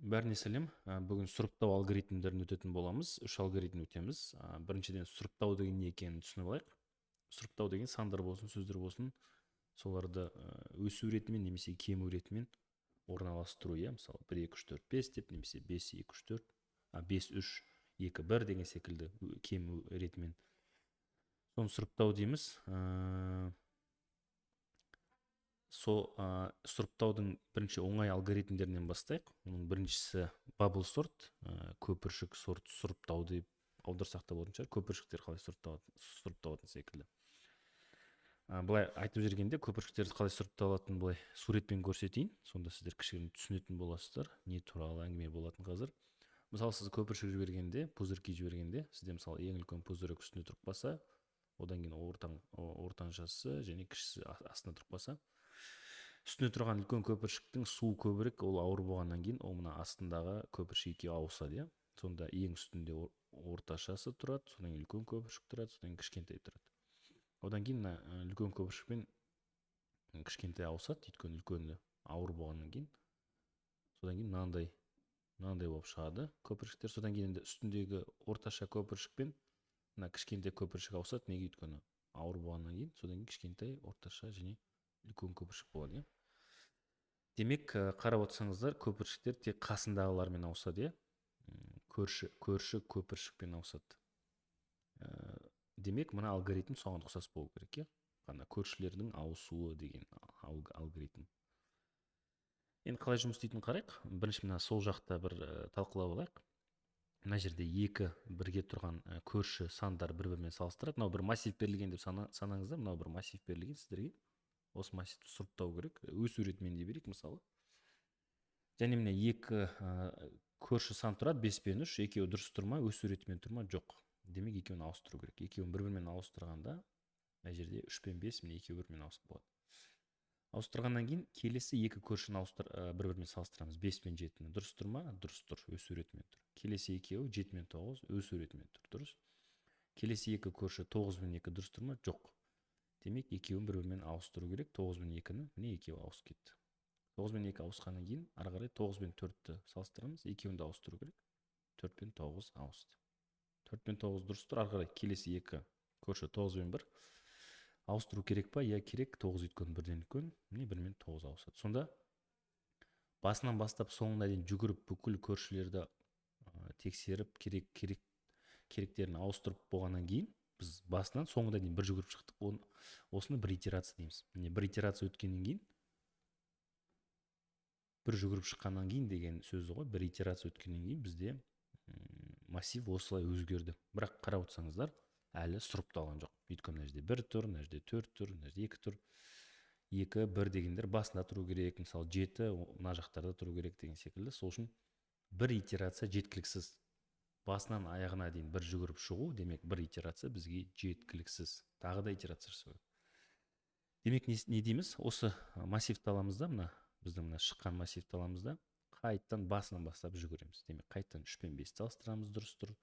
Бәріне сәлем. Бүгін сұрыптау алгоритмдерін өтетін боламыз. Үш алгоритм өтеміз. Біріншіден, сұрыптау деген не екенін түсініп алайық. Сұрыптау деген сандар болсын, сөздер болсын, соларды өсу ретімен немесе кему ретімен орналастыру, иә. Мысалы, 1, 2, 3, 4, 5 деп немесе 5, 2, 3, 4, 5, 3, 2, 1 деген секілді кему ретімен. Соны сұрыптау дейміз. Сол сұрыптаудың бірінші оңай алгоритмдерінен бастайық. Оның біріншісі bubble sort, көпіршік сорт, сұрыптау деп аударсақ та болатын шығар. Көпіршіктер қалай сұрыпталатын секілді. Былай айтып жібергенде, көпіршіктерді қалай сұрыпталатынын былай суретпен көрсетейін, сонда сіздер кішігірім түсінетін боласыздар, не туралы әңгіме болатын қазір. Мысалы, сіз көпіршік жібергенде, пузырьки жібергенде, сізде, мысалы, ең үлкен пузырек үстінде тұрып қалса, одан кейін ортаншасы және кішісі астында тұрып қалса, үстінде тұрған үлкен көпіршіктің суы көбірек, ол ауыр болғаннан кейін ол мына астындағы көпіршік екеуі ауысады, иә. Сонда ең үстінде орташасы тұрады, содан кейін үлкен көпіршік тұрады, содан кейін кішкентай тұрады. Одан кейін мына үлкен көпіршік пен кішкентай ауысады, өйткені үлкені ауыр болғаннан кейін. Содан кейін мынандай мынандай болып шығады көпіршіктер. Содан кейін енді үстіндегі орташа көпіршік пен мына кішкентай көпіршік ауысады. Неге? Өйткені ауыр болғаннан кейін. Содан кейін кішкентай, орташа және үлкен көпіршік болады, иә. Демек, қарап отырсаңыздар, көпіршіктер тек қасындағылармен ауысады, иә. Көрші көпіршікпен ауысады. Демек, мына алгоритм соған ұқсас болу керек, иә, қана көршілердің ауысуы деген алгоритм. Енді қалай жұмыс істейтінін қарайық. Бірінші мына сол жақта бір талқылап алайық. Мына жерде екі бірге тұрған көрші сандар бір бірімен салыстырады. Мынау бір массив берілген деп санаңыздар. Мынау бір массив берілген сіздерге, осы массивті сұрыптау керек, өсу ретімен дей берейік, мысалы. Және міне, екі көрші сан тұрады, 5 пен 3. Екеуі дұрыс тұр ма, өсу ретімен тұр ма? Жоқ. Демек, екеуін ауыстыру керек. Екеуін бір бірімен ауыстырғанда, мына жерде 3 пен 5, міне, екеуі бір бірімен ауысып болады. Ауыстырғаннан кейін келесі екі көршіні ауыстыр, бір бірімен салыстырамыз. 5 пен 7-ні дұрыс тұр ма? Дұрыс тұр, өсу ретімен тұр. Келесі екеуі, 7 мен 9, өсу ретімен тұр, дұрыс. Келесі екі көрші, 9 пен 2, дұрыс тұр ма? Жоқ. Демек, екеуін бір бірімен ауыстыру керек, 9 пен 2-ні. Міне, екеуі ауысып кетті. 9 пен 2 ауысқаннан кейін ары қарай 9 пен 4-ті салыстырамыз. Екеуін де ауыстыру керек. 4 пен 9 ауысты. 4 пен 9 дұрыс тұр. Ары қарай келесі екі көрші, 9 пен 1, ауыстыру керек па? Иә, керек. 9, өйткені 1-ден үлкен. Міне, 1 мен 9 ауысады. Сонда басынан бастап соңына дейін жүгіріп, бүкіл көршілерді тексеріп, керек керек керектерін ауыстырып болғаннан кейін, біз басынан соңына дейін бір жүгіріп шықтық. Оны, осыны бір итерация дейміз. Міне, бір итерация өткеннен кейін, бір жүгіріп шыққаннан кейін деген сөзі ғой. Бір итерация өткеннен кейін бізде массив осылай өзгерді. Бірақ қарап отырсаңыздар, әлі сұрыпталған жоқ, өйткені мына жерде 1 тұр, мына жерде 4 тұр, мына жерде 2 тұр. 2, 1 дегендер басында тұру керек, мысалы, 7 мына жақтарда тұру керек деген секілді. Сол үшін бір итерация жеткіліксіз. Басынан аяғына дейін бір жүгіріп шығу, демек, бір итерация бізге жеткіліксіз, тағы да итерация жасау керек. Демек, не дейміз? Осы массивті аламыз да, мына біздің мына шыққан массивті аламыз да, қайтадан басынан бастап жүгіреміз. Демек, қайтадан 3 пен 5-ті салыстырамыз, дұрыс тұр.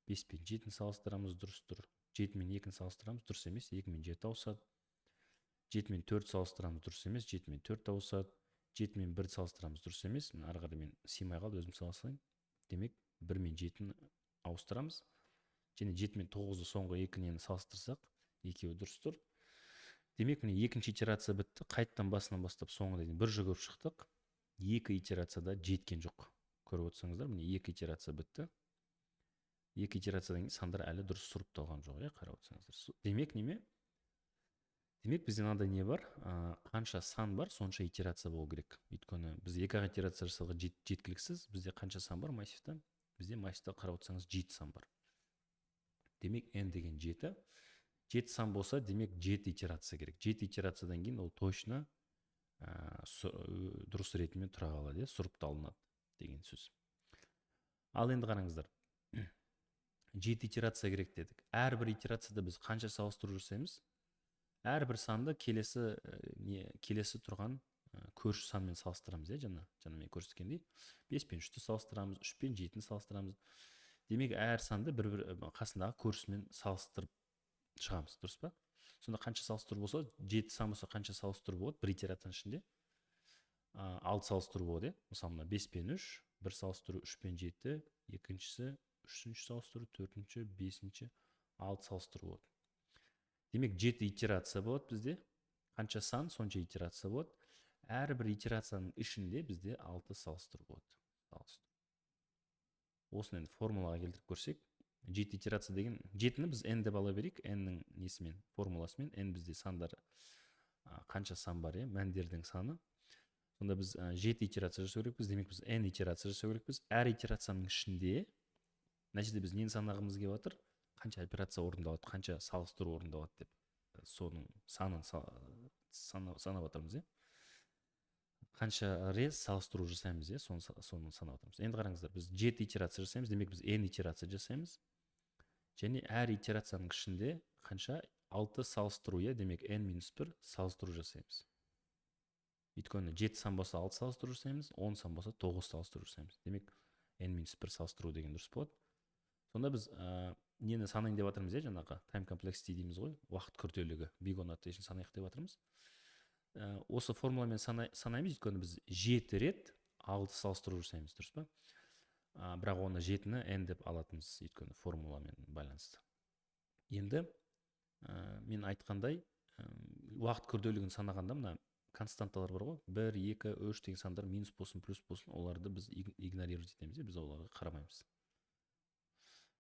5 пен 7-ні салыстырамыз, дұрыс тұр. 7 мен 2-ні салыстырамыз, дұрыс емес, 2 мен 7 ауысады. 7 мен 4 салыстырамыз, дұрыс емес, 7 мен 4 ауысады. 7 мен 1-ді салыстырамыз, дұрыс емес. Мына ары қарай мен сыймай қалды, өзім сала салайын. Демек, 1 мен 7-ні ауыстырамыз және 7 мен 9-ды, соңғы екі нені салыстырсақ, екеуі дұрыс тұр. Демек, міне, екінші итерация бітті. Қайтадан басынан бастап соңына дейін бір жүгіріп шықтық. Екі итерацияда жеткен жоқ. Көріп отырсаңыздар, міне, екі итерация бітті. Екі итерациядан кейін сандар әлі дұрыс сұрыпталған жоқ, иә, қарап отырсаңыздар. Демек, неме? Демек, бізде мынандай не бар: қанша сан бар, сонша итерация болу керек, өйткені біз екі ақ итерация жасауға жеткіліксіз. Бізде қанша сан бар массивта? Бізде массивта, қарап отырсаңыз, жеті сан бар. Демек, n деген жеті. Жеті сан болса, демек, жеті итерация керек. Жеті итерациядан кейін ол точно дұрыс ретімен тұра қалады, иә, сұрыпталынады деген сөз. Ал енді қараңыздар, жеті итерация керек дедік. Әрбір итерацияда біз қанша салыстыру жасаймыз? Әрбір санды келесі не, келесі тұрған көрші санмен салыстырамыз, иә. Жаңа мен көрсеткендей, 5 пен 3-ті салыстырамыз, 3 пен 7-ні салыстырамыз. Демек, әр санды бір бір қасындағы көршісімен салыстырып шығамыз, дұрыс па? Сонда қанша салыстыру болса, жеті сан болса, қанша салыстыру болады бір итерацияның ішінде? Алты салыстыру болады, иә. Мысалы, мына 5 пен 3. Бір салыстыру 3 пен 7, екіншісі үшінші салыстыру, төртінші, бесінші, алты салыстыру болады. Демек, 7 итерация болады бізде. Қанша сан, сонша итерация болады. Әрбір итерацияның ішінде бізде 6 салыстыру болады. Салыстыру. Осыны енді формулаға келтіріп көрсек, 7 итерация деген, 7-ні біз n деп ала берейік, n-нің несімен, формуласымен. N бізде сандар, қанша сан бар, иә, мәндердің саны. Сонда біз 7 итерация жасау керекпіз. Демек, біз n итерация жасау керекпіз. Әр итерацияның ішінде, мына жерде біз нені санағымыз келіп жатыр? Қанша операция орындалады, қанша салыстыру орындалады деп. Соның санын санап жатырмыз, иә. Қанша рет салыстыру жасаймыз, иә, соны санап жатырмыз. Енді қараңыздар, біз 7 итерация жасаймыз, демек біз n итерация жасаймыз. Және әр итерацияның ішінде қанша? 6 салыстыру, иә, демек n минус 1 салыстыру жасаймыз. Өйткені 7 сан болса 6 салыстыру жасаймыз, 10 сан болса 9 салыстыру жасаймыз. Демек n минус 1 салыстыру деген дұрыс болады. Сонда біз нені санайын деп жатырмыз, иә, жаңағы time complexity дейміз ғой, уақыт күрделігі, big O notation санайық деп жатырмыз. Осы формуламен санаймыз, өйткені біз 7 рет 6 салыстыру жасаймыз, дұрыс па? Бірақ оны 7-ні n деп алатынбыз, өйткені формуламен байланысты. Енді мен айтқандай, уақыт күрделігін санағанда мына константалар бар ғой, 1, 2, 3 деген сандар минус болсын, плюс болсын, оларды біз игнорировать етеміз, біз оларға қарамаймыз.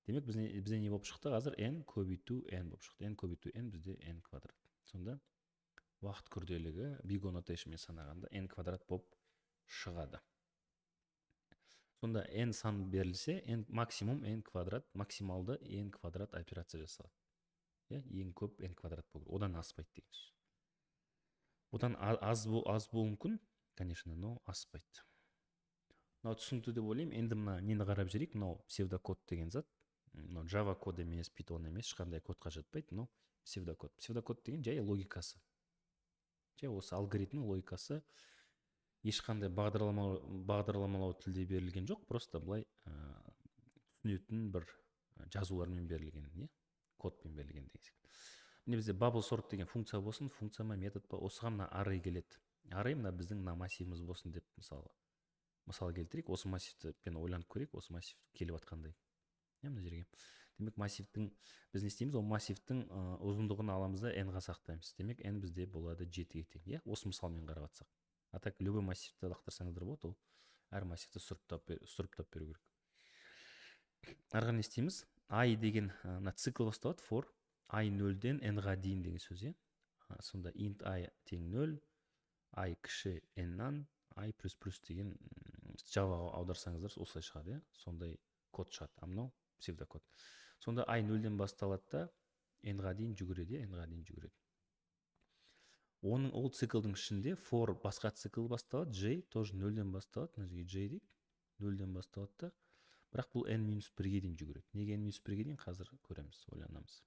Демек, бізде не болып шықты қазір? N көбейту n болып шықты. N көбейту n бізде n квадрат. Сонда уақыт күрделігі big O notation мен санағанда n квадрат болып шығады. Сонда n сан берілсе, n максимум n квадрат, максималды n квадрат операция жасалады. Иә, ең көп n квадрат болу керек, одан аспайды деген сөз. Одан аз болуы мүмкін, конечно, но аспайды. Мынау түсінікті деп ойлаймын. Енді мына нені қарап жіберейік. Мынау псевдокод деген зат. Мынау Java код емес, Python емес, ешқандай кодқа жатпайды. Мынау псевдокод. Псевдокод деген жай логикасы, жай осы алгоритмнің логикасы. Ешқандай бағдарламалау тілде берілген жоқ, просто былай түсінетін бір жазулармен берілген, не кодпен берілген деген секілді. Міне, бізде bubble sort деген функция болсын, функция ма, метод па, осыған мына array келеді. Array мына біздің мына массивіміз болсын деп мысал келтірейік. Осы массивтімен ойланып көрейік, осы массив келіп жатқандай, иә, мына жерге. Демек, массивтің біз не істейміз? Ол массивтің ұзындығын аламыз да, n-ға сақтаймыз. Демек, n бізде болады 7-ге тең, иә, осы мысалмен қарап жатсақ. А так любой массивті лақтырсаңыздар болады, ол әр массивті сұрыптап беру керек. Ары қарай не істейміз? I деген мына цикл басталады, for i 0-ден n-ға дейін деген сөз, иә. Сонда int i тең 0, i кіші n-нан, i плюс плюс деген, Java-ға аударсаңыздар, осылай шығады, иә, сондай код шығады. А мынау псевдокод. Сонда i 0-ден басталады да, n-ға дейін жүгіреді, иә, n-ға дейін жүгіреді. Оның ол циклдың ішінде for басқа цикл басталады, j тоже 0-ден басталады. Мына жерге j дейік, 0-ден басталады да, бірақ бұл n минус 1-ге дейін жүгіреді. Неге n минус 1-ге дейін, қазір көреміз, ойланамыз.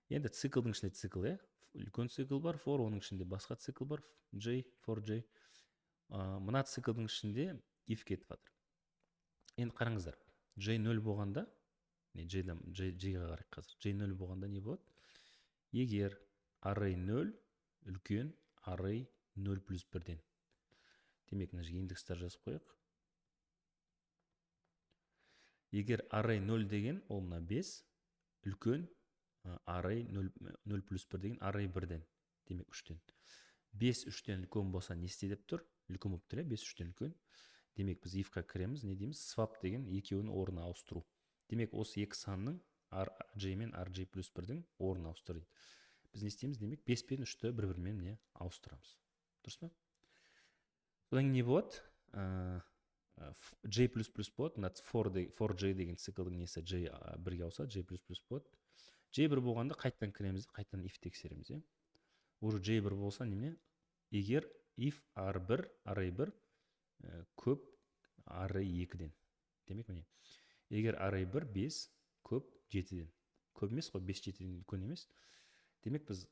Енді циклдың ішінде цикл, иә, үлкен цикл бар for, оның ішінде басқа цикл бар j, for j. Мына циклдың ішінде if кетіп жатыр. Енді қараңыздар, j 0 болғанда не, j-дан j-ға қарайық қазір. J 0 болғанда не болады? Егер array 0 үлкен array 0 плюс 1-ден, демек, мына жерге индекстер жазып қояйық. Егер array 0 деген ол мына 5 үлкен array 0, 0 плюс 1 деген array 1-ден, демек 3-тен. 5 3-тен үлкен болса, не істе деп тұр? Үлкен болып тұр, иә, 5 3-тен үлкен. Демек, біз if-қа кіреміз. Не дейміз? Swap деген екеуінің орнын ауыстыру. Демек, осы екі санның, j мен rj плюс 1-дің орнын ауыстыр дейді. Біз не істейміз? Демек, 5 пен 3-ті бір бірімен не ауыстырамыз, дұрыс па? Содан кейін не болады? J плюс плюс болады. Мына for j деген циклдың несі, j бірге ауысады, j плюс плюс болады. J бір болғанда қайтадан кіреміз де, қайтадан if тексереміз, иә. Уже j бір болса немене? Егер if r бір, array бір көп array екіден, демек, міне, егер array бір 5 көп 7-ден, көп емес қой, 5 7-ден үлкен емес, демек, біз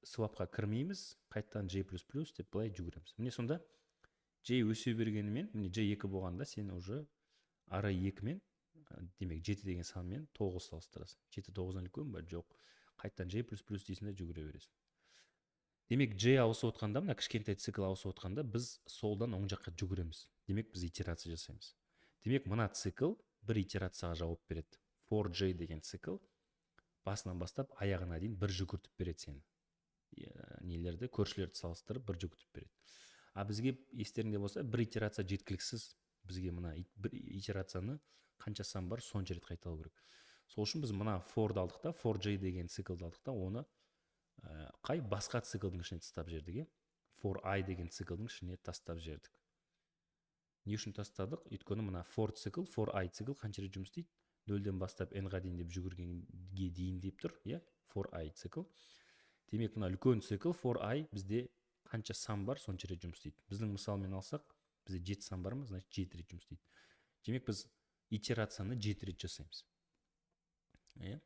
swap қа кірмейміз, қайтадан j плюс плюс деп былай жүгіреміз. Міне, сонда j өсе бергенімен, міне, j екі болғанда сен уже array екімен, демек, 7 деген санмен 9 салыстырасың. 7 9-дан үлкен ба? Жоқ. Қайтадан j плюс плюс дейсің да, жүгіре бересің. Демек, j ауысып отқанда, мына кішкентай цикл ауысып отқанда, біз солдан оң жаққа жүгіреміз. Демек, біз итерация жасаймыз. Демек, мына цикл бір итерацияға жауап береді. For j деген цикл басынан бастап аяғына дейін бір жүгіртіп береді сені. Нелерді, көршілерді салыстырып, бір жүгіртіп береді. А бізге, естеріңде болса, бір итерация жеткіліксіз. Бізге мына бір итерацияны қанша сан бар, сонша рет қайталау керек. Сол үшін біз мына for ды алдық та, for j деген циклді алдық та, оны қай басқа циклдың ішіне тастап жібердік, иә? For i деген циклдың ішіне тастап жібердік. Не үшін тастадық? Өйткені мына for цикл, for i цикл қанша рет жұмыс істейді? Нөлден бастап n-ға дейін деп, жүгіргенге дейін деп тұр, иә, for i цикл. Демек, мына үлкен цикл for i бізде қанша сан бар, сонша рет жұмыс істейді. Біздің мысалмен алсақ, бізде жеті сан бар ма? Значит, жеті рет жұмыс істейді. Демек, біз итерацияны жеті рет жасаймыз, иә.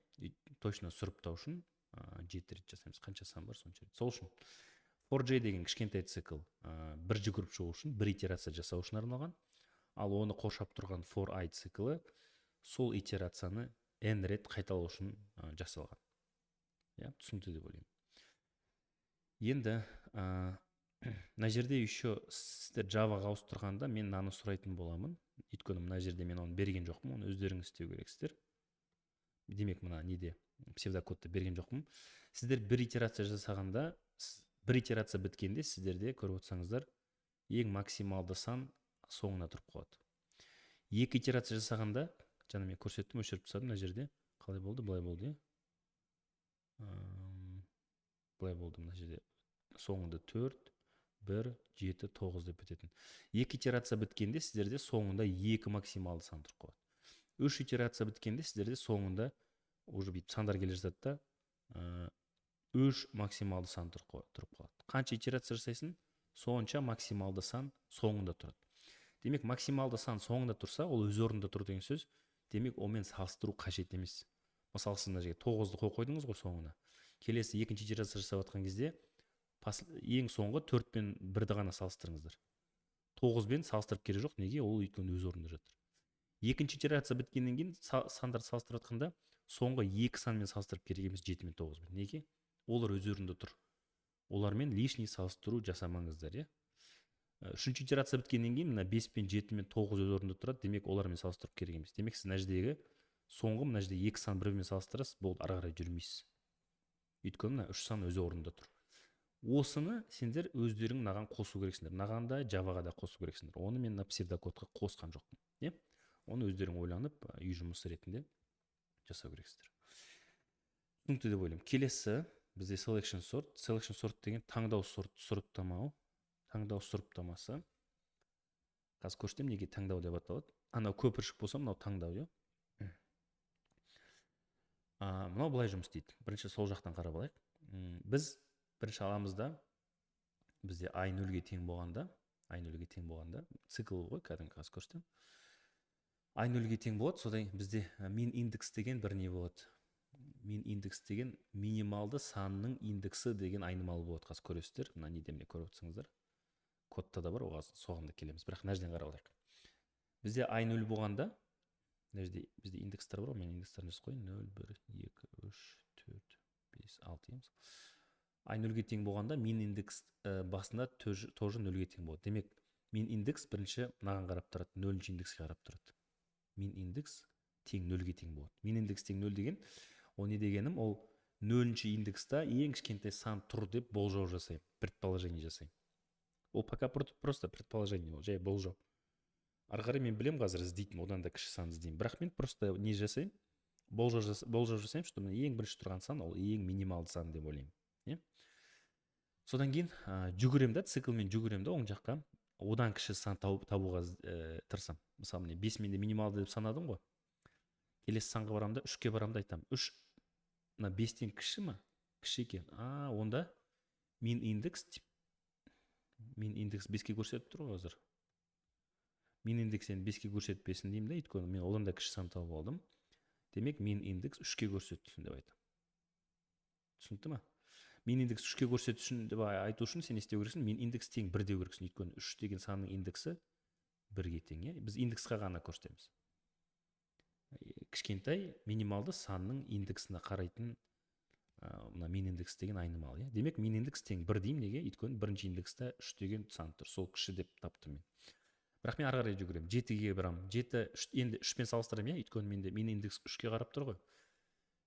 Точно сұрыптау үшін жеті рет жасаймыз, қанша сан бар, сонша рет. Сол үшін for j деген кішкентай цикл бір жүгіріп шығу үшін, бір итерация жасау үшін арналған. Ал оны қоршап тұрған for i циклі сол итерацияны n рет қайталау үшін жасалған, иә. Түсінікті деп ойлаймын. Енді мына жерде еще сіздер Java-ға ауыстырғанда мен мынаны сұрайтын боламын, өйткені мына жерде мен оны берген жоқпын, оны өздеріңіз істеу керексіздер. Демек, мына неде, псевдокодты берген жоқпын. Сіздер бір итерация жасағанда, бір итерация біткенде, сіздерде, көріп отырсаңыздар, ең максималды сан соңына тұрып қалады. Екі итерация жасағанда, жаңа мен көрсеттім, өшіріп тастадым, мына жерде қалай болды? Былай болды, иә, былай болды. Мына жерде соңында төрт, бір, жеті, тоғыз деп бітетін. Екі итерация біткенде сіздерде соңында екі максималды сан тұрып қалады. Үш итерация біткенде сіздерде соңында уже бүйтіп сандар келе жатады да, үш максималды сан тұрып қалады. Қанша итерация жасайсың, сонша максималды сан соңында тұрады. Демек, максималды сан соңында тұрса, ол өз орнында тұр деген сөз. Демек, онымен салыстыру қажет емес. Мысалы, сіз мына жерге тоғызды қойып қойдыңыз ғой соңына. Келесі екінші итерация жасап жатқан кезде ең соңғы төрт пен бірді ғана салыстырыңыздар, тоғызбен салыстырып керек жоқ. Неге? Ол өйткені өз орнында жатыр. Екінші итерация біткеннен кейін сандарды салыстырып жатқанда соңғы екі санмен салыстырып керек емес, жеті мен тоғызбен. Неге? Олар өз орнында тұр, олармен лишний салыстыру жасамаңыздар, иә. Үшінші итерация біткеннен кейін мына бес пен жеті мен тоғыз өз орнында тұрады. Демек, олармен салыстырып керек емес. Демек, сіз мына жердегі соңғы, мына жерде екі сан бір бірімен салыстырасыз, болды, ары қарай жүрмейсіз, өйткені мына үш сан өз орнында тұр. Осыны сендер өздерің мынаған қосу керексіңдер, мынаған да, Java-ға да қосу керексіңдер. Оны мен мына псевдокодқа қосқан жоқпын, иә. Оны өздерің ойланып, үй жұмысы ретінде жасау керексіздер. Түсінікті деп ойлаймын. Келесі бізде selection sort. Selection sort деген таңдау сорт, сұрыптамау, таңдау сұрыптамасы. Қазір көрсетемін, неге таңдау деп аталады. Анау көпіршік болса, мынау таңдау, иә. Мынау былай жұмыс істейді. Бірінші сол жақтан қарап алайық. Біз бірінші аламыз да, бізде i нөлге тең болғанда, i нөлге тең болғанда, цикл ғой кәдімгі, қазір көрсетемін. I нөлге тең болады, содан кейін бізде min индекс деген бір не болады. Min индекс деген минималды санның индексі деген айнымалы болады. Қазір көресіздер, мына неде, міне, көріп отырсаңыздар, кодта да бар, оған, соған да келеміз. Бірақ мына жерден қарап алайық. Бізде i нөл болғанда, мына жерде бізде индекстер бар ғой, мен индекстерін жазып қояйын: нөл, бір, екі, үш, төрт, бес, алты, иә. I нөлге тең болғанда min индекс басында тоже нөлге тең болады. Демек, min индекс бірінші мынаған қарап тұрады, нөлінші индекске қарап тұрады. Min индекс тең нөлге тең болады. Min индекс тең нөл деген ол не дегенім? Ол нөлінші индекста ең кішкентай сан тұр деп болжау жасаймын, предположение жасаймын. Ол пока просто предположение, ол жай болжау. Ары қарай мен білемін, қазір іздейтін, одан да кіші сан іздеймін. Бірақ мен просто не жасаймын? Болжау жасаймын, что мына ең бірінші тұрған сан ол ең минималды сан деп ойлаймын, иә. Содан кейін жүгіремін да, циклмен жүгіремін да, оң жаққа одан кіші сан табуға тырысамын. Мысалы, міне, бес менде минималды деп санадым ғой. Келесі санға барамын да, үшке барамын да, айтамын: үш мына бестен кіші ма? Кіші екен. А онда min индекс, min индекс беске көрсетіп тұр ғой қазір. Min индекс енді беске көрсетпесін деймін да, өйткені мен одан да кіші сан тауып алдым. Демек, min индекс үшке көрсетсін деп айтамын. Түсінікті ма? Min индекс үшке көрсетсін деп айту үшін сен не істеу керексің? Min индекс тең бір деу керексің, өйткені үш деген санның индексі бірге тең, иә. Біз индексқа ғана көрсетеміз. Кішкентай минималды санның индексіне қарайтын мына min индекс деген айнымалы, иә. Демек, min индекс тең бір деймін. Неге? Өйткені бірінші индекста үш деген сан тұр, сол кіші деп таптым мен. Бірақ мен ары қарай жүгіремін, 7-ге барамын. 7, 3, енді 3-пен салыстырамын, иә, өйткені менде min индекс 3-ке қарап тұр ғой.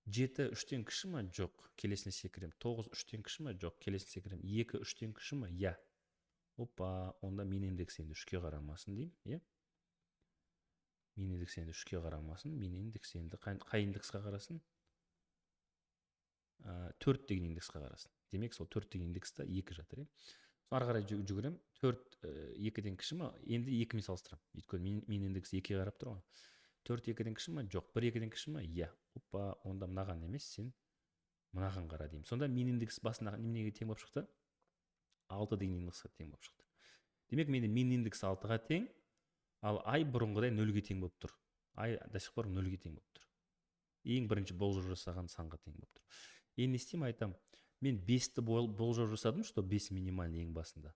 7 3-тен кіші ма? Жоқ. Келесіне секіремін. 9 3-тен кіші ма? Жоқ. Келесіне секіремін. 2 3-тен кіші ма? Иә. Опа, онда min индекс енді 3-ке қарамасын деймін, иә. Min индекс енді 3-ке қарамасын. Min индекс енді қай индексқа қарасын? 4 деген индексқа қарасын. Демек, сол 4 деген индекста 2 жатыр, иә. Ары қарай жүгіремін. 4 2-ден кіші ма? Енді 2-мен салыстырамын. Өйткені min индекс 2-ге қарап тұр ғой. 4 2-ден кіші ма? Жоқ. 1 2-ден кіші ма? Иә. Опа, онда мынаған емес, сен мынаған қара деймін. Сонда min индекс басындағы неменеге тең болып шықты? 6 деген индекске тең болып шықты. Демек, менде min индекс 6-ға тең, ал i бұрынғыдай 0-ге тең болып тұр. I до сих пор 0-ге тең болып тұр. Ең бірінші болжау жасаған санға тең болып тұр. Енді не істеймін, айтамын. Мен 5-ті болжау жасадым, что 5 минимальный ең басында.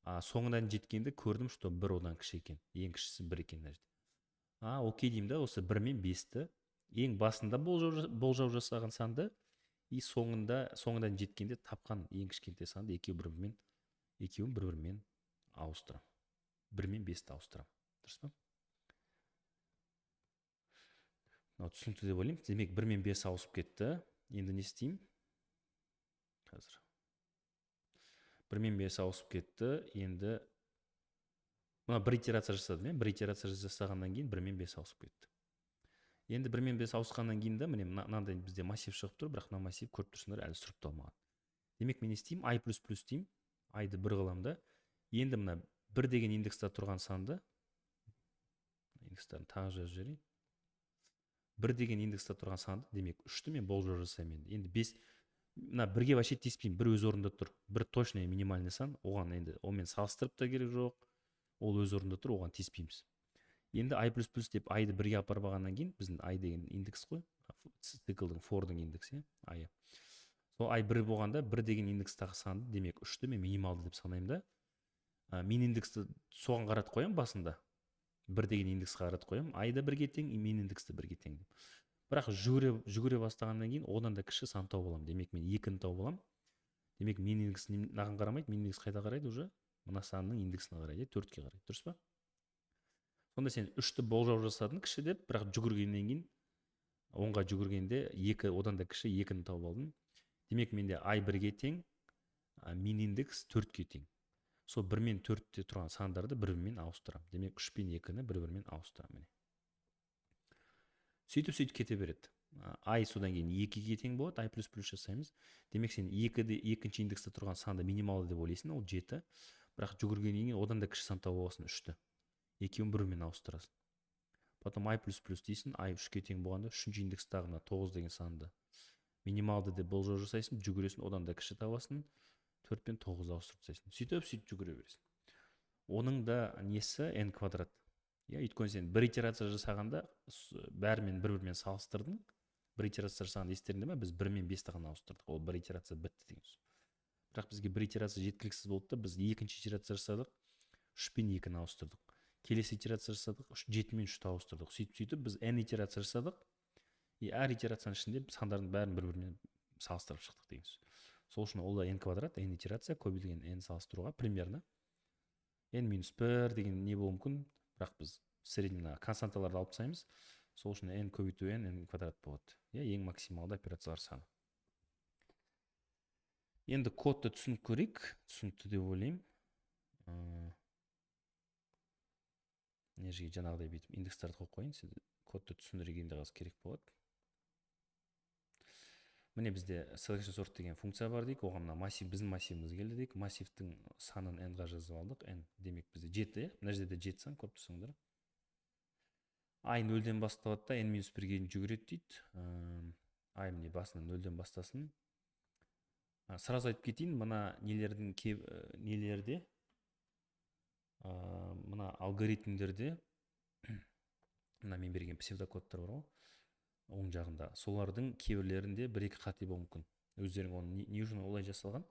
А соңына дейін жеткенде көрдім, что 1 одан кіші екен. Ең кішісі 1 екен мына жерде. А, окей деймін да, осы 1 мен 5-ті ең басында болжау жасаған санды и соңына дейін жеткенде тапқан ең кішкентай санды екеуін бір-бірімен ауыстырамын. 1 мен 5-ті ауыстырамын. Дұрыс па? Мынау түсінікті деп ойлаймын. Демек, 1 мен 5 ауысып кетті. Енді не істеймін? Қазір. 1 мен 5 ауысып кетті. Енді мына бір итерация жасадым, иә? Бір итерация жасағаннан кейін 1 мен 5 ауысып кетті. Енді 1 мен 5 ауысқаннан кейін де міне мынандай бізде массив шығып тұр, бірақ мына массив, көріп тұрсыңдар, әлі сұрыпталмаған. Демек, мен не істеймін? I плюс плюс деймін. I-ды 1 қыламын да. Енді мына 1 деген индекста тұрған санды, индекстарын тағы жазып жіберейін. 1 деген индекста тұрған санды, демек, 3-ті мен болжау жасаймын енді. Енді 5, мына 1-ге вообще тиіспеймін, 1 өз орнында тұр. 1 точный минимальный сан, оған енді онымен салыстырып та керек жоқ. Ол өз орнында тұр, оған тиіспейміз. Енді i плюс плюс деп i-ды 1-ге апарып алғаннан кейін, біздің i деген индекс қой, циклдың for-дың индексі, иә, i. Сол i 1 болғанда 1 деген индекстағы санды, демек, 3-ті мен минималды деп санаймын да. Min индексті соған қаратып қоямын басында. 1 деген индекске қаратып қоямын. I да 1-ге тең, min индекс те 1-ге тең деп. Бірақ жүгіре бастағаннан кейін одан да кіші сан тауып аламын. Демек, мен 2-ні тауып аламын. Демек, min индекс мынаған қарамайды, min индекс қайда қарайды уже? Мына санның индексіне қарайды, иә, 4-ке қарайды. Дұрыс па? Сонда сен 3-ті болжау жасадың кіші деп, бірақ жүгіргеннен кейін оңға жүгіргенде 2, одан да кіші 2-ні тауып алдың. Демек, менде i 1-ге тең, min индекс 4-ке тең. Сол 1 мен 4-те тұрған сандарды бір-бірімен ауыстырамын. Демек, 3 пен 2-ні бір-бірімен ауыстырамын міне. Сөйтіп-сөйтіп кете береді. I содан кейін 2-ге тең болады, i плюс плюс жасаймыз. Демек, сен екінші индексте тұрған санды минималды деп ойлайсың, ол 7. Бірақ жүгіргеннен кейін одан да кіші сан тауып аласың, 3-ті. Екеуін бір-бірімен ауыстырасың. Потом i плюс плюс дейсің, i 3-ке тең болғанда үшінші индекстағы мына 9 деген санды минималды деп болжау жасайсың, жүгіресің, одан да кіші табасың, 4 пен 9-ды ауыстырып тастайсың. Сөйтіп, сөйтіп жүгіре бересің. Оның да несі n квадрат. Иә, өйткені сен бір итерация жасағанда бәрімен бір-бірімен салыстырдың. Бір итерация жасағанда, естеріңде ме, біз 1 мен 5-ті ғана ауыстырдық. Ол бір итерация бітті деген сөз. Бірақ бізге бір итерация жеткіліксіз болды да, біз екінші итерация жасадық, 3 пен 2-ні ауыстырдық. Келесі итерация жасадық, 7 мен 3-ті ауыстырдық. Сөйтіп, сөйтіп біз n итерация жасадық. И әр итерацияның ішінде сандардың бәрін бір-бірімен салыстырып шықтық деген сөз. Сол үшін ол да n квадрат, n итерация көбейтілген n салыстыруға примерно n минус 1 деген не болуы мүмкін, бірақ біз средний мына константаларды алып тастаймыз. Сол үшін n көбейту n, n квадрат болады. Иә, ең максималды операциялар саны. Енді кодты түсініп көрейік. Түсінікті деп ойлаймын. Мына жерге жаңағыдай бүйтіп индекстарды қойып қояйын, сіз кодты түсіндіргенде қазір керек болады. Міне, бізде selection sort деген функция бар дейік. Оған мына массив, біздің массивіміз келді дейік. Массивтің санын n-ға жазып алдық. N демек бізде 7, иә? Мына жерде 7 сан, көріп тұрсыңдар. I нөлден басталады да n минус бірге дейін жүгіреді дейді. I міне басынан нөлден бастасын. Сразу айтып кетейін, мына нелердің нелерде, мына алгоритмдерде, мына мен берген псевдокодтар бар ғой оң жағында, солардың кейбірлерінде бір екі қате болуы мүмкін. Өздерің оны не үшін олай жасалған,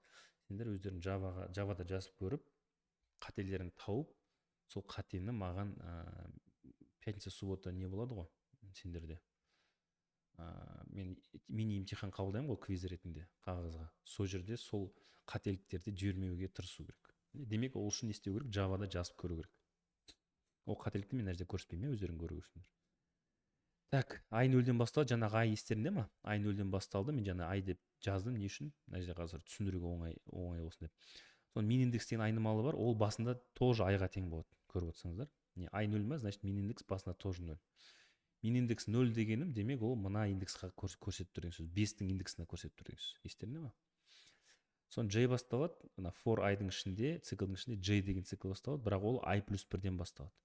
сендер өздерің Javада жазып көріп, қателерін тауып, сол қатені маған пятница, суббота не болады ғой сендерде, мен мини емтихан қабылдаймын ғой квиз ретінде қағазға, сол жерде сол қателіктерді жібермеуге тырысу керек. Демек, ол үшін не істеу керек? Javада жазып көру керек. Ол қателікті мен мына жерде көрсетпеймін, иә, өздерің көру керексіңдер. Так, i нөлден басталады. Жаңағы i естеріңде ма? I нөлден басталды. Мен жаңа i деп жаздым. Не үшін? Мына жерде қазір түсіндіруге оңай болсын деп. Соны min индекс деген айнымалы бар, ол басында тоже i-ға тең болады. Көріп отырсаңыздар, не, i нөл ма? Значит, min индекс басында тоже нөл. Min индекс нөл дегенім, демек, ол мына индексқа көрсетіп тұр деген сөз, бестің индексіне көрсетіп тұр деген сөз. Естеріңде ма? Соны j басталады. Мына for i-дың ішінде, циклдың ішінде j деген цикл басталады, бірақ ол i плюс бірден басталады.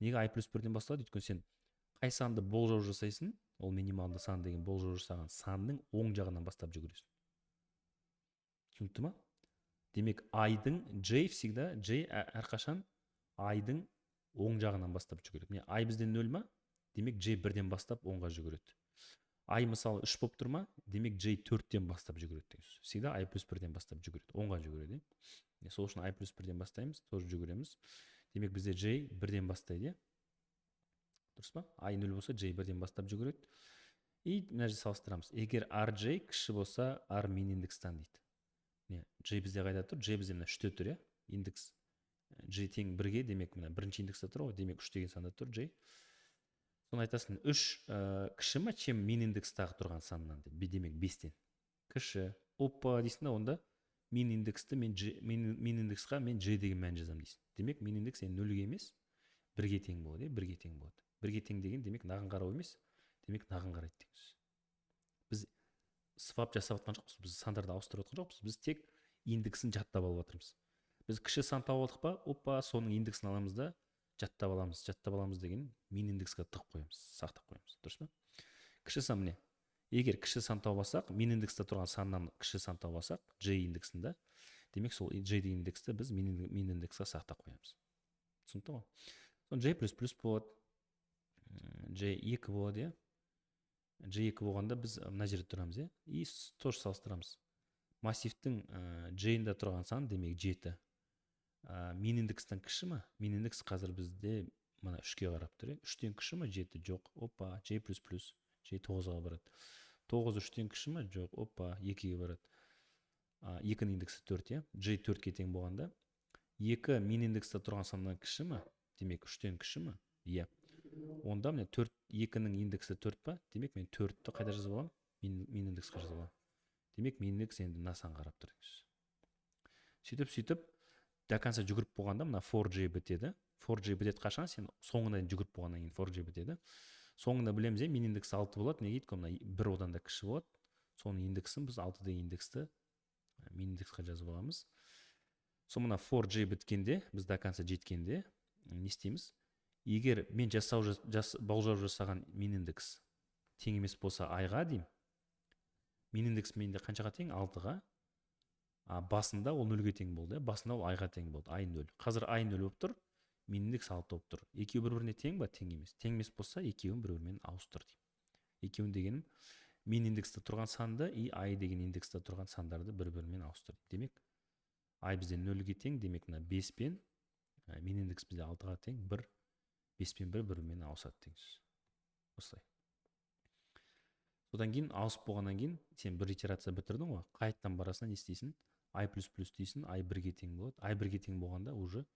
Неге i плюс бірден басталады? Өйткені сен қай санды болжау жасайсың, ол минималды сан деген болжау жасаған санның оң жағынан бастап жүгіресің. Түсінікті ма? Демек, i-дың j всегда, j әрқашан i-дың оң жағынан бастап жүгіреді. Міне, i бізде нөл ма? Демек, j бірден бастап оңға жүгіреді. I, мысалы, үш болып тұр ма? Демек, j төрттен бастап жүгіреді деген сөз. Всегда i плюс бірден бастап жүгіреді, оңға жүгіреді, иә. Сол үшін i плюс бірден бастаймыз, тоже жүгіреміз. Демек, бізде j бірден бастайды, иә, дұрыс па? I нөл болса, j бірден бастап жүгіреді. И мына жерде салыстырамыз: егер rj кіші болса r min индекстан дейді. Міне, j бізде қайда тұр? J бізде мына үште тұр, иә. Индекс j тең бірге, демек, мына бірінші индексте тұр ғой, демек, үш деген санда тұр j. Соны айтасың: үш кіші ма, чем min индекстағы тұрған саннан деп. Демек, бестен кіші. Опа дейсің да, онда min индексті мен j, min индексқа мен j деген мән жазамын дейсің. Демек, min индекс енді нөлге емес, бірге тең болады, иә, бірге тең болады. Бірге тең деген, демек, мынаған қарау емес, демек, мынаған қарайды деген сөз. Біз swap жасап жатқан жоқпыз, біз сандарды ауыстырып жатқан жоқпыз, біз тек индексін жаттап алып жатырмыз. Біз кіші сан тауып алдық па? Опа, соның индексін аламыз да, жаттап аламыз. Жаттап аламыз деген, min индекске тығып қоямыз, сақтап қоямыз, дұрыс па? Кіші сан, міне, егер кіші сан тауып алсақ, min индексте тұрған саннан кіші сан тауып алсақ j индексінде, демек, сол j деген индексті біз min индекске сақтап қоямыз. Түсінікті ғой? Соны j плюс плюс болады, j екі болады, иә. J екі болғанда, біз мына жерде тұрамыз, иә. И тоже салыстырамыз: массивтің j-ында тұрған сан, демек, жеті, min индекстен кіші ма? Min индекс қазір бізде мына үшке қарап тұр, иә. Үштен кіші ма жеті? Жоқ. Опа, j плюс плюс, j тоғызға барады. Тоғыз үштен кіші ма? Жоқ. Опа, екіге барады. Екінің индексі төрт, иә. J төртке тең болғанда, екі min индексте тұрған саннан кіші ма? Демек, үштен кіші ма? Иә. Онда, міне, төрт, екінің индексі төрт па? Демек, мен төртті қайда жазып аламын? Min индекске жазып аламын. Демек, min индекс енді мына санға қарап тұр деген сөз. Сөйтіп до конца жүгіріп болғанда, мына for j бітеді. For j бітеді қашан? Сен соңына дейін жүгіріп болғаннан кейін for j бітеді. Соңында білеміз, иә, min индексі алты болады. Неге? Өйткені мына бір одан да кіші болады. Соның индексін біз, алты деген индексті, min индекске жазып аламыз. Сол мына for j біткенде, біз до конца жеткенде не істейміз? Егер мен жасау жас, болжау жасаған min индекс тең емес болса i-ға деймін. Min индекс менде қаншаға тең? Алтыға. А басында ол нөлге тең болды, иә. Басында ол i-ға тең болды, i нөл. Қазір i нөл болып тұр, min индекс алты болып тұр. Екеуі бір біріне тең ба? Тең емес. Тең емес болса, екеуін бір бірімен ауыстыр деймін. Екеуін дегенім, min индексте тұрған санды и i деген индексте тұрған сандарды бір бірімен ауыстыр. Демек, i бізде нөлге тең, демек, мына бес пен min индекс бізде алтыға тең, бір, бес пен бір бір бірімен ауысады деген сөз. Осылай. Содан кейін, ауысып болғаннан кейін, сен бір итерация бітірдің ғой, қайтадан барасың, не істейсің? I плюс плюс дейсің, i бірге тең болады. I бірге тең болғанда, уже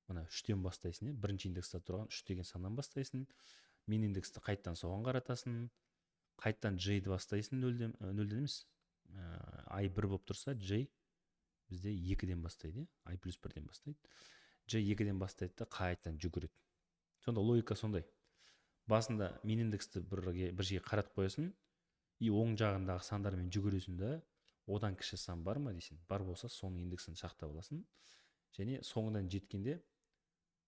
мына үштен бастайсың, иә. Бірінші индексте тұрған үш деген саннан бастайсың, min индексті қайтадан соған қаратасың, қайтадан j-ді бастайсың нөлден, нөлден емес, i бір болып тұрса, j бізде екіден бастайды, иә, i плюс бірден бастайды. J екіден бастайды да, қайтадан жүгіреді. Сонда логика сондай: басында min индексті бір жерге қаратып қоясың и оң жағындағы сандармен жүгіресің да, одан кіші сан бар ма дейсің. Бар болса, соның индексін сақтап аласың және соңынан жеткенде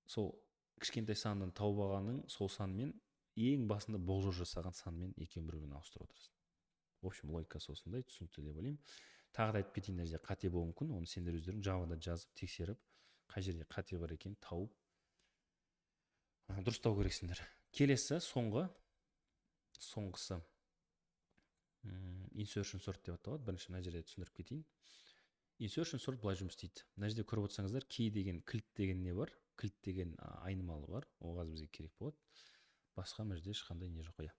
сол кішкентай саннан тауып алғаның сол санмен, ең басында болжау жасаған санмен екеуін бір біріне ауыстырып отырасың. В общем, логикасы осындай, түсінікті деп ойлаймын. Тағы да айтып кетейін, мына жерде қате болуы мүмкін. Оны сендер өздерің Javада жазып, тексеріп, қай жерде қате бар екенін тауып, дұрыстау керексіңдер. Келесі, соңғысы insertion sort деп аталады. Бірінші мына жерде түсіндіріп кетейін. Insertion sort былай жұмыс істейді. Мына жерде көріп отырсаңыздар, key деген, кілт деген не бар, кілт деген айнымалы бар. Ол қазір бізге керек болады. Басқа мына жерде ешқандай не жоқ, иә.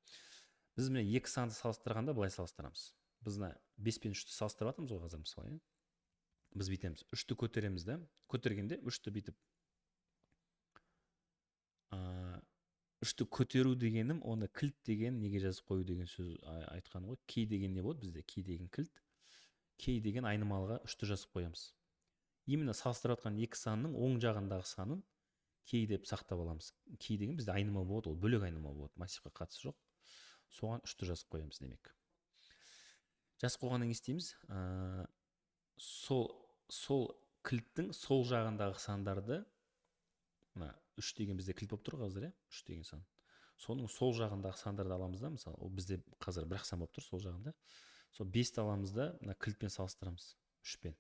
Біз, міне, екі санды салыстырғанда былай салыстырамыз. Біз мына бес пен үшті салыстырып жатырмыз ғой қазір, мысалы, иә. Біз бүйтеміз: үшті көтереміз да, көтергенде үшті бүйтіп Үшті көтеру дегенім, оны кілт деген неге жазып қою деген сөз айтқан ғой. Key деген не болады бізде? Key деген кілт. Key деген айнымалыға үшті жазып қоямыз. Именно салыстырып жатқан екі санның оң жағындағы санын key деп сақтап аламыз. Key деген бізде айнымалы болады, ол бөлек айнымалы болады, массивқа қатысы жоқ. Соған үшті жазып қоямыз демек. Жазып қойғаннан кейін не істейміз? Сол кілттің сол жағындағы сандарды, мына үш деген бізде кілт болып тұр қазір, иә? Үш деген сан. Соның сол жағындағы сандарды аламыз да, мысалы, ол бізде қазір бір ақ сан болып тұр сол жағында. Сол 5-ті аламыз да, мына кілтпен салыстырамыз, 3-пен.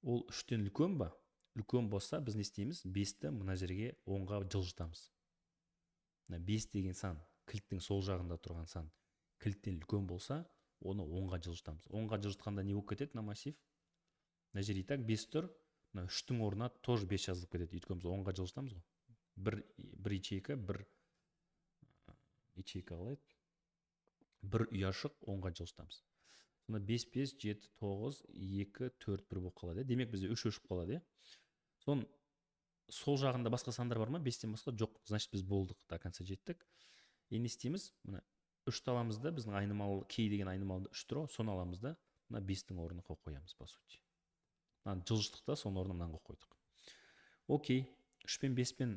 Ол 3-тен үлкен ба? Үлкен болса, біз не істейміз? 5-ті мына жерге оңға жылжытамыз. Мына 5 деген сан, кілттің сол жағында тұрған сан, кілттен үлкен болса, оны оңға жылжытамыз. Оңға жылжытқанда не болып кетеді мына массив? Мына жерде и так 5 тұр, мына 3-тің орнына тоже 5 жазылып кетеді. Өйткені біз оңға жылжытамыз ғой. Бір ячейка, бір ячейка қалай еді? Бір ұяшық оңға жылжытамыз. Сонда 5, 5, 7, 9, 2, 4, 1 болып қалады. Демек, бізде 3 өшіп қалады, иә? Соның сол жағында басқа сандар бар ма? 5-тен басқа жоқ. Значит, біз болдық, до конца жеттік. Енді не істейміз? Мына 3-ті аламыз да, біздің айнымалы key деген айнымалды 3 тұр ғой, соны аламыз да, мына 5-тің орнына қойып қоямыз, по сути. Мынаны жылжыттық та, соның орнына мынаны қойып қойдық. Окей, 3 пен 5 пен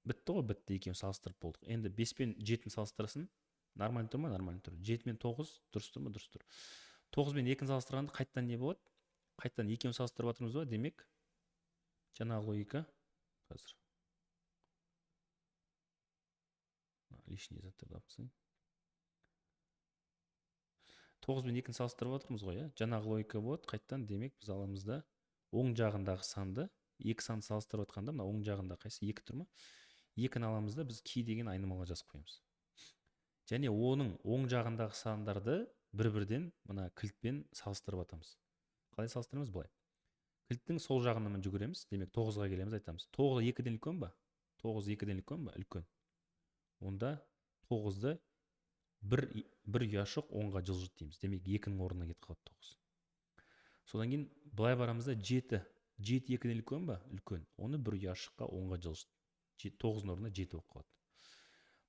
бітті ғой, бітті, екеуін салыстырып болдық. Енді 5 пен 7-ні салыстырсын. Нормально тұр ма? Нормально тұр. 7 мен 9 дұрыс тұр ма? Дұрыс тұр. 9 мен 2-ні салыстырғанда қайтадан не болады? Қайтадан екеуін салыстырып жатырмыз ба? Демек, жаңағы логика қазір. Лишний заттарды алып тастайын. 9 мен 2-ні салыстырып жатырмыз ғой, иә? Жаңағы логика болады. Қайтадан, демек, біз аламыз да оң жағындағы санды, екі санды салыстырып жатқанда, мына оң жағында қайсы 2 тұр ма? 2-ні аламыз да, біз key деген айнымалыға жазып қоямыз. Және оның оң жағындағы сандарды бір-бірден мына кілтпен салыстырып атамыз. Қалай салыстырамыз? Былай. Кілттің сол жағынан жүгіреміз. Демек, 9-ға келеміз, айтамыз. 9 2-ден үлкен ба? 9 2-ден үлкен ба? Үлкен. Онда 9-ды бір ұяшық оңға жылжыт дейміз. Демек, 2-нің орнына кетіп қалады 9. Содан кейін былай барамыз да, 7. 7 2-ден үлкен ба? Үлкен. Оны бір ұяшыққа оңға жылжыт. 9-дың орнына 7 болып қалады.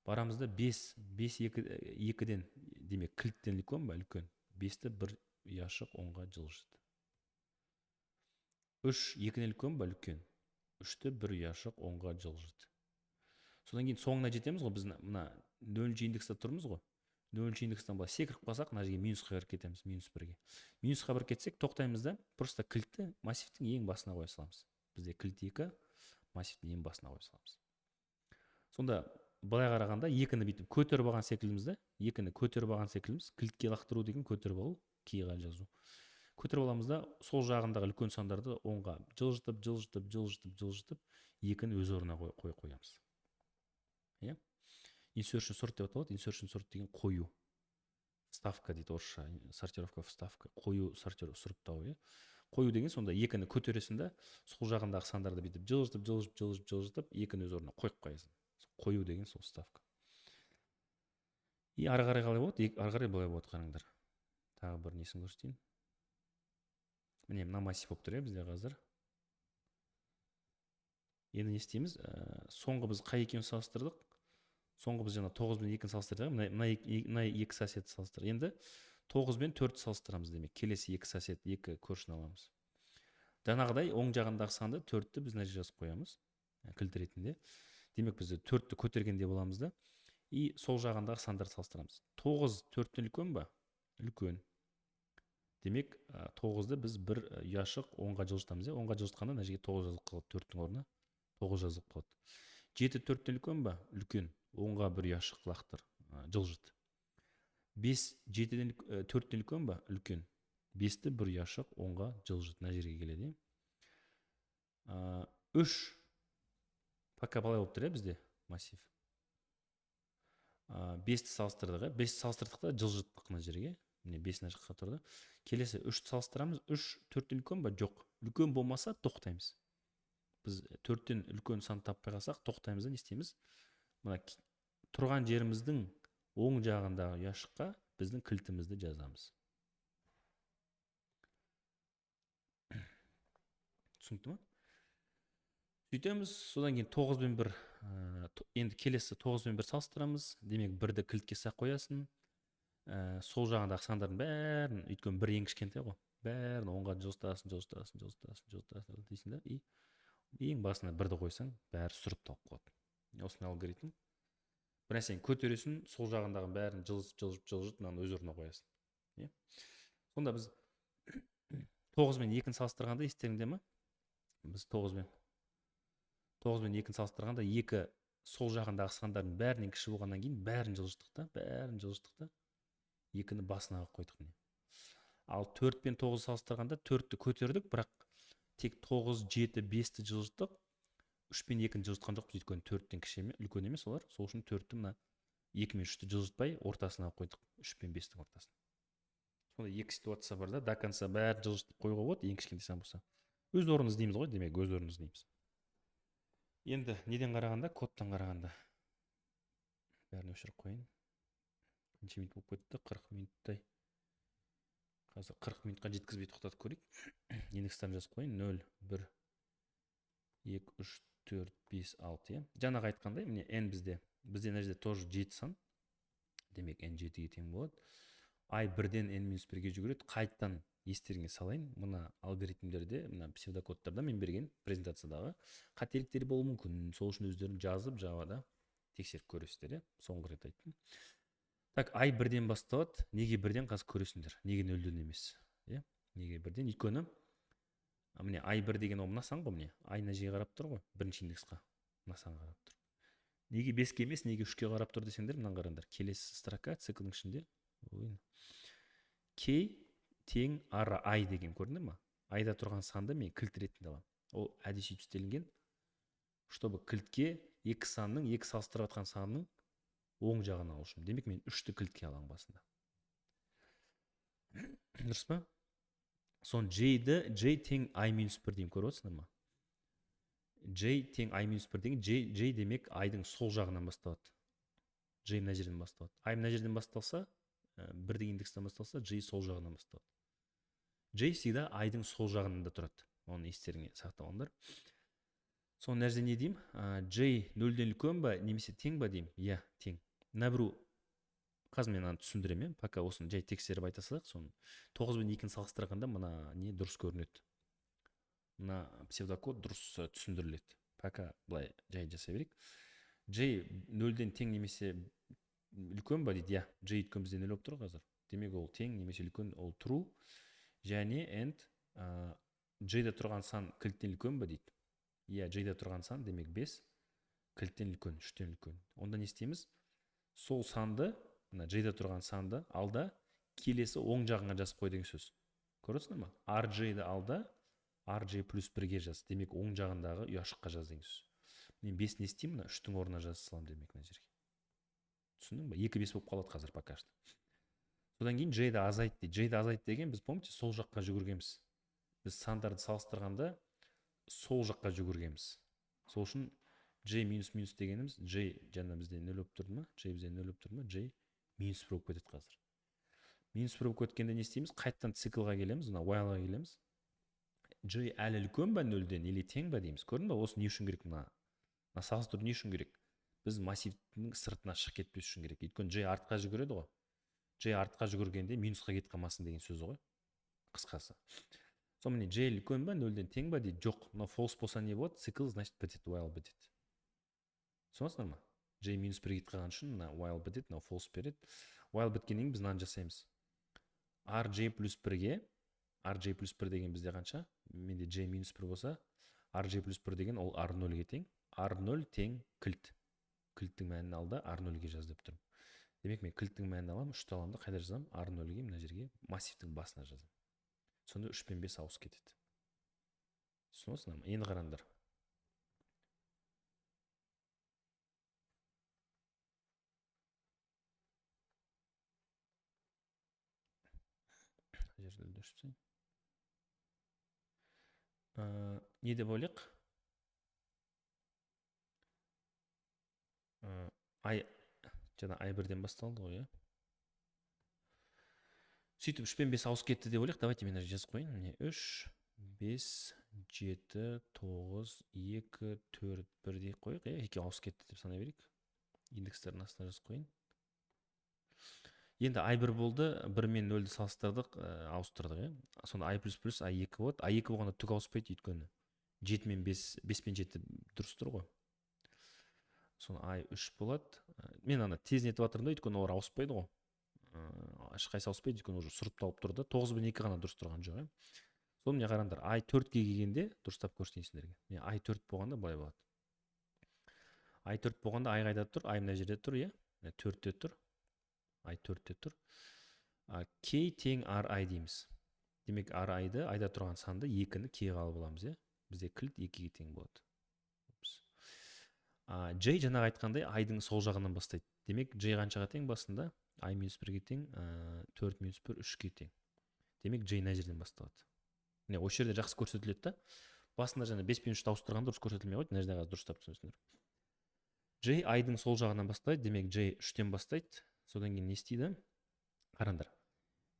Барамыз да 5. 5 2-ден, демек, кілттен үлкен ба? Үлкен. 5-ті бір ұяшық оңға жылжыт. 3 2-ден үлкен ба? Үлкен. 3-ті бір ұяшық оңға жылжыт. Содан кейін соңына жетеміз ғой, біз мына нөлінші индексте тұрмыз ғой. Нөлінші индекстен былай секіріп қалсақ, мына жерге минусқа кіріп кетеміз, минус бірге. Минусқа бір кетсек, тоқтаймыз да, просто кілтті массивтің ең басына қоя саламыз. Бізде кілт 2, массивтің ең басына қоя саламыз. Сонда былай қарағанда 2-ні бүйтіп көтеріп алған секілдіміз да, 2-ні көтеріп алған секілдіміз. Кілтке лақтыру деген көтеріп алу, key-ға жазу. Көтеріп аламыз да, сол жағындағы үлкен сандарды оңға жылжытып, жылжытып, жылжытып, жылжытып, 2-ні өз орнына қойып қоямыз. Иә? Insertion sort деп аталады. Insertion sort деген қою. Вставка дейді орысша. Сортировка, вставка. Қою, сортир, сұрыптау, иә? Қою деген сонда 2-ні көтересің да, сол жағындағы сандарды бүйтіп жылжытып, жылжытып, жылжытып, жылжытып, 2-ні өз орнына қойып қоясың. Қою деген сол вставка. И ары қарай қалай болады? Ары қарай былай болады, қараңдар. Тағы бір несін көрсетейін. Міне, мына массив болып тұр, иә, бізде қазір. Енді не істейміз? Соңғы біз қай екеуін салыстырдық? Соңғы біз жаңа 9 бен 2-ні салыстырдық, мына екі соседті салыстырдық. Енді 9 бен 4-ті салыстырамыз, демек. Келесі екі сосед, екі көршіні аламыз. Жаңағыдай оң жағындағы санды 4-ті біз мына жерге жазып қоямыз, кілт ретінде. Демек, біз 4-ті көтергенде боламыз да, и сол жағындағы сандарды салыстырамыз. 9 4-тен үлкен ба? Үлкен. Демек, 9-ды біз бір ұяшық оңға жылжытамыз, иә? Оңға жылжытқанда мына жерге 9 жазылып қалады, 4-тің орнына 9 жазылып қалады. 7 4-тен үлкен ба? Үлкен. Оңға бір ұяшық лақтыр, жылжыт. 5 жетіден 4-тен үлкен ба? Үлкен. 5-ті бір ұяшық оңға жылжыт, мына жерге келеді, иә? 3 пока былай болып тұр, иә, бізде массив. 5-ті салыстырдық, иә? 5-ті салыстырдық та жылжыттық мына жерге. Міне, 5 мына жаққа тұрды. Келесі 3-ті салыстырамыз. 3 4-тен үлкен ба? Жоқ. Үлкен болмаса тоқтаймыз. Біз 4-тен үлкен сан таппай қалсақ, тоқтаймыз да, не істейміз? Мына тұрған жеріміздің оң жағындағы ұяшыққа біздің кілтімізді жазамыз. Түсінікті ма? Сөйтеміз, содан кейін 9 бен 1 Енді келесі 9 мен 1 салыстырамыз. Демек, 1-ді кілтке сақ қоясың. Сол жағындағы сандардың бәрін, өйткені 1 ең кішкентай ғой, бәрін оңға жылжытасың, жылжытасың, жылжытасың, жылжытасың дейсің да, и ең басына 1-ді қойсаң, бәрі сұрыпталып қалады. Осындай алгоритм. Бір нәрсені көтересің, сол жағындағының бәрін жылжытып, жылжытып, жылжытып, мынаны өз орнына қоясың. Иә? Сонда біз 9 мен 2-ні салыстырғанда, естеріңде ме? Біз 9 мен 2-ні салыстырғанда 2 сол жағындағы сандардың бәрінен кіші болғаннан кейін бәрін жылжыттық та, бәрін жылжыттық та, 2-ні басына қойдық міне. Ал 4 пен 9 салыстырғанда 4-ті көтердік, бірақ тек 9, 7, 5-ті жылжыттық. 3 пен 2-ні жылжытқан жоқпыз, өйткені 4-тен кіші үлкен емес олар. Сол үшін 4-ті мына 2 мен 3-ті жылжытпай ортасына қойдық, 3 пен 5-тің ортасына. Сонда екі ситуация бар да, до конца бәрін жылжытып қоюға болады, ең кішкентай сан болса. Өз орнын іздейміз ғой, демек өз орнын іздейміз. Енді неден қарағанда, кодтан қарағанда. Бәрін өшіріп қояйын. Қанша минут болып кетті? 40 минуттай. Қазір 40 минутқа жеткізбей тоқтатып көрейік. Индекстарын жазып қояйын. 0, 1, 2, 3, 4, 5, 6, иә. Жаңағы айтқандай, міне n бізде. Бізде мына жерде тоже 7 сан. Демек, n 7-ге тең болады. I 1-ден n минус 1-ге жүгіреді. Қайттан естеріңе салайын. Мына алгоритмдерде, мына псевдокодтарда мен берген презентациядағы қателіктер болуы мүмкін. Сол үшін өздерің жазып, Java-да тексеріп көресіздер, иә. Соңғы рет айттым. Так, I 1-ден басталады. Неге 1-ден, қазір көресіңдер. Неге 0-ден емес, иә? Неге 1-ден? Өйткені, міне, I 1 деген ол мына сан ғой, міне. I мына жерге қарап тұр ғой, бірінші индексқа. Мына санға қарап тұр. Неге 5-ке емес, неге 3-ке қарап тұр десеңдер, мынаны қараңдар. Келесі строка циклдің ішінде K тең ара I деген, көрдіңдер ма? I-да тұрған санды мен кілт ретінде аламын. Ол әдейі сөйтіп істелінген, чтобы кілтке екі санның, екі салыстырып жатқан санның оң жағын алу үшін. Демек, мен 3-ті кілтке аламын басында. Дұрыс па? Сон J-ді, J тең I минус 1 деймін, көріп отырсыңдар ма? J тең I минус 1 деген, J демек I-дың сол жағынан басталады. J мына жерден басталады. I мына жерден басталса, 1 деген индекстен басталса, J сол жағынан басталады. J всегда I-дың сол жағында тұрады. Оны естеріңе сақтап алыңдар. Соны мына жерде не деймін? J нөлден үлкен ба, немесе тең ба деймін? Иә, тең. Мына біреу, қазір мен аны түсіндіремін, иә? Пока осыны жай тексеріп айта салайық. Соны 9 бен 2-ні салыстырғанда мына не дұрыс көрінеді. Мына псевдокод дұрыс түсіндіріледі. Пока былай жай жасай берейік. J нөлден тең немесе үлкен ба дейді? Иә, J өйткені бізде нөл болып тұр қазір. Демек, ол тең немесе үлкен, ол true. Және and, J-да тұрған сан кілттен үлкен ба дейді? Иә, J-да тұрған сан, демек 5 кілттен үлкен, 3-тен үлкен. Онда не істейміз? Сол санды, мына J-да тұрған санды алда келесі оң жағыңа жазып қой деген сөз. Көріп отырсыңдар ма? R J-ді алда R J плюс 1-ге жаз. Демек, оң жағындағы ұяшыққа жаз деген сөз. Мен 5 не істеймін? Мына 3-тің орнына жаза саламын демек мына жерге. Түсіндің ба? 2 5 болып қалады қазір пока что. Содан кейін J-ді азайт дейді. J-ді азайт деген біз, помните, сол жаққа жүгіргенбіз. Біз сандарды салыстырғанда сол жаққа жүгіргенбіз. Сол үшін J минус минус дегеніміз, J жаңа бізде нөл болып тұрды ма? J бізде нөл болып тұрды ма? J минус 1 болып кетеді қазір. Минус 1 болып кеткенде не істейміз? Қайтадан циклға келеміз, мына while-ға келеміз. J әлі үлкен ба нөлден или тең ба дейміз. Көрдің ба? Осы не үшін керек мына? Мына салыстыру не үшін керек? Біз массивтің сыртына шығып кетпес үшін керек. Өйткені J артқа жүгіреді ғой. J артқа жүгіргенде минусқа кетіп қалмасын деген сөз ғой. Қысқасы. Сол міне J үлкен ба нөлден тең ба дейді. Жоқ, мынау false болса не болады? Цикл, значит, бітеді, while бітеді. Түсінесіңдер ма? J минус 1 кетіп қалған үшін мына while бітеді, мынау false береді. While біткеннен кейін біз мынаны жасаймыз. R J плюс 1-ге, R J плюс 1 деген бізде қанша? Менде J минус 1 болса, R J плюс 1 деген ол R нөлге тең. R нөл тең кілт. Кілттің мәнін ал да R нөлге жаз деп тұрмын. Демек, мен кілттің мәнін аламын, 3-ті аламын да қайда жазамын? R нөлге, мына жерге, массивтің басына жазамын. Сонда 3 пен 5 ауысып кетеді. Түсініп отырсыңдар ма? Енді қараңдар. Мына жерді өшіріп тастайын. Не деп ойлайық? Ай, жаңа ай бірден басталды ғой, иә? Сөйтіп 3 пен 5 ауысып кетті деп ойлайық. Давайте мен мына жерге жазып қояйын. Міне 3, 5, 7, 9, 2, 4, 1 деп қояйық, иә, екеуі ауысып кетті деп санай берейік. Индекстердің астына жазып қояйын. Енді i 1 болды, 1 мен 0-ді салыстырдық, ауыстырдық, иә. Сонда i плюс плюс i 2 болады. I 2 болғанда түк ауыспайды, өйткені 7 мен 5, 5 пен 7 дұрыс тұр ғой. Соны i 3 болады. Мен ана тез нетіп жатырмын да, өйткені олар ауыспайды ғой. Ешқайсысы ауыспайды, өйткені уже сұрыпталып тұр да. 9 бен 2 ғана дұрыс тұрған жоқ, иә. Соны міне қараңдар, i 4-ке келгенде дұрыстап көрсетейін сендерге. Міне, i 4 болғанда былай болады. I 4 болғанда i қайда тұр? I мына жерде тұр, иә. Міне, 4-те тұр. I 4-те тұр. K тең r i дейміз. Демек, r i-ды, i-да тұрған санды, 2-ні k-ға алып аламыз, иә. Бізде кілт 2-ге тең болады. J жаңағы айтқандай i-дың сол жағынан бастайды. Демек, j қаншаға тең басында? I минус 1-ге тең, 4 минус 1 3-ке тең. Демек, j мына жерден басталады. Міне, осы жерде жақсы көрсетіледі да. Басында жаңа 5 пен 3-ті ауыстырғанда дұрыс көрсетілмей қойды. Мына жерде қазір дұрыстап түсінесіңдер. J i-дың сол жағынан бастайды, демек, j 3-тен бастайды. Содан кейін не істейді? Қараңдар.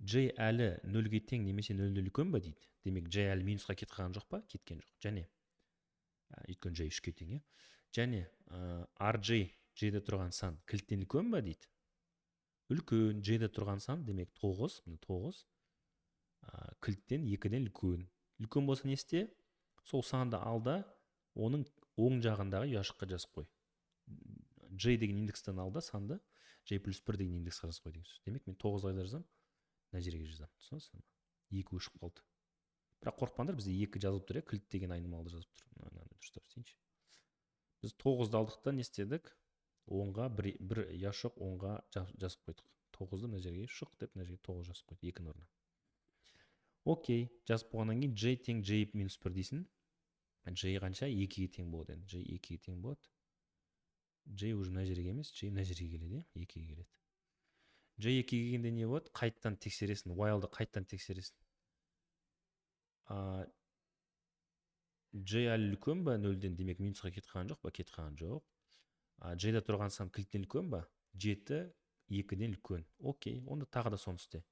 J әлі нөлге тең немесе нөлден үлкен ба дейді. Демек, j әлі минусқа кетіп қалған жоқ па? Кеткен жоқ. Және өйткені j 3-ке тең, иә. Және rj, j-де тұрған сан кілттен үлкен ба дейді. Үлкен. J-де тұрған сан, демек, 9, міне, 9 кілттен 2-ден үлкен. Үлкен болса, не істе? Сол санды ал да, оның оң жағындағы ұяшыққа жазып қой. J деген индекстен ал да, санды j плюс 1 деген индекске жазып қой деген сөз. Демек, мен 9 қайда жазамын? Мына жерге жазамын. Түсінесіңдер ма? Екі өшіп қалды. Бірақ қорықпаңдар, бізде екі жазылып тұр, иә, кілт деген айнымалы жазып тұр. Мынаны дұрыстап істейінші. Біз 9-ды алдық та, не істедік? Оңға бір ұяшық оңға жазып қойдық. 9-ды мына жерге шық деп, мына жерге 9 жазып қойдық екінің орнына. Окей, жазып болғаннан кейін j тең j минус 1 дейсің. J қанша? 2-ге тең болады енді. J 2-ге тең болады. J уже мына жерге емес, j мына жерге келеді, иә, 2-ге келеді. J 2-ге келгенде не болады? Қайттан тексересің, while'ды қайттан тексересің. J әлі үлкен ба нөлден? Демек, минусқа кетіп қалған жоқ па? Кетіп қалған жоқ. J-да тұрған сан кілттен үлкен ба? 7 2-ден үлкен. Окей, онда тағы да соны істе.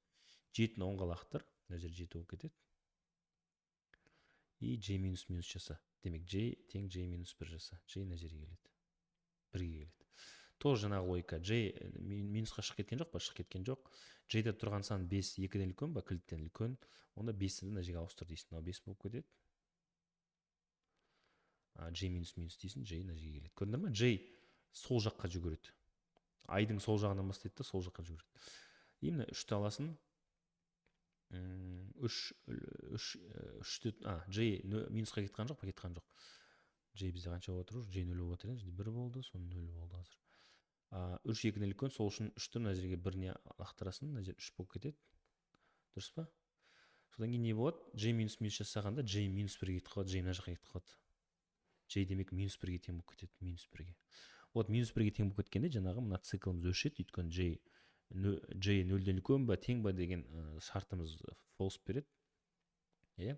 7-ні оңға лақтыр, мына жерде 7 болып кетеді. И j минус минус жаса. Демек, j тең j минус 1 жаса. J мына жерге келеді. 1-ге келеді. Тоже жаңағы логика. J минусқа шығып кеткен жоқ па? Шығып кеткен жоқ. J-да тұрған сан 5 2-ден үлкен ба? Кілттен үлкен. Онда 5-ті мына жерге ауыстыр дейсің. Мынау 5 болып кетеді. J минус минус дейсің, j мына жерге келеді. Көрдіңдер ма? J сол жаққа жүгіреді. I-дың сол жағынан бастайды да, сол жаққа жүгіреді. И мына 3-ті аласың. 3, 3, 3-ті, j минусқа кеткен жоқ па? Кеткен жоқ. J бізде қанша болып отыр? J 0 болып отыр, енді 1 болды, соны 0 болды қазір. 3 2-ден үлкен, сол үшін 3-ті мына жерге біріне лақтырасың, мына жер 3 болып кетеді. Дұрыс па? Содан кейін не болады? J минус минус жасағанда j минус 1-ге кетіп қалады, j мына жаққа кетіп қалады. J, демек, минус 1-ге тең болып кетеді, минус 1-ге. Вот минус 1-ге тең болып кеткенде жаңағы мына циклымыз өшеді, өйткені j нөлден үлкен ба, тең ба деген шартымыз false береді. Иә?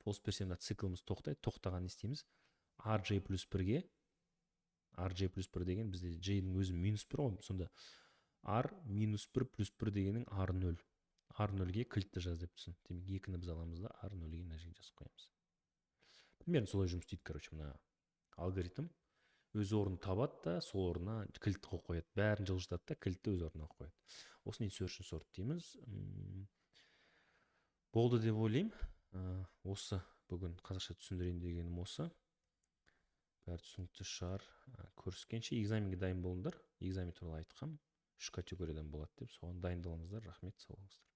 False берсе, мына циклымыз тоқтайды. Тоқтаған, не істейміз? Rj плюс 1-ге, rj плюс 1 деген бізде j-дің өзі минус 1 ғой, сонда r минус 1 плюс 1 дегенің r 0. R 0-ге кілтті жаз деп тұрсын. Демек, 2-ні біз аламыз да, r 0-ге мына жерге жазып қоямыз. Примерно солай жұмыс істейді, короче, мына алгоритм. Өз орнын табады да, сол орнына кілтті қойып қояды. Бәрін жылжытады да, кілтті өз орнына қояды. Осыны insertion sort дейміз. Болды деп ойлаймын. Осы бүгін қазақша түсіндірейін дегенім осы. Бәрі түсінікті шығар. Көріскенше. Экзаменге дайын болыңдар. Экзамен туралы айтқам, үш категориядан болады деп, соған дайындалыңыздар. Рахмет, сау болыңыздар.